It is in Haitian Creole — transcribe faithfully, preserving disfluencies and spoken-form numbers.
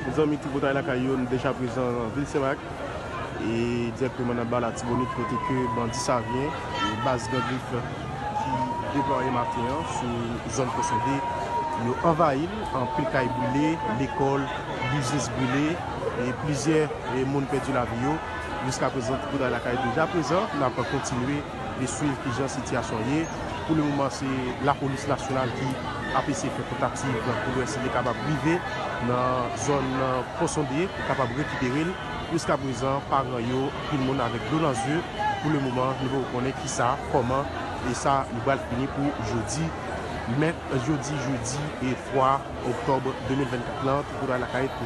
Mezanmi, tout pòtay lakay yo, nou deja prezan nan vil Senmak e dirèkteman nan ba Latibonit, kote ke bandi Savyen e baz Gran Grif ki deplwaye maten an sou zòn Pon Sonde, yo anvayi l. Anpil kay brile, lekòl, biznis brile, e plizyè e moun pèdi lavi yo. Jiska prezan, tout pòtay lakay deja prezan. N ap kontinye e swiv kijan sitiyasyon ye. Pou le moman, se lapolis nasyonal ki ap eseye fè tantativ pou wè si li kapab rive nan zòn Pon Sonde pou kapab rekipere l. Jiska prezan, paran yo, anpil moun avèk dlo nan zye. Pou le moman, nou poko konnen kisa, kòman, e sa li pral fini pou jodi, mèk-, jodi, jedi e twa oktòb de mil vennkat lan, tout pòtay lakay toujou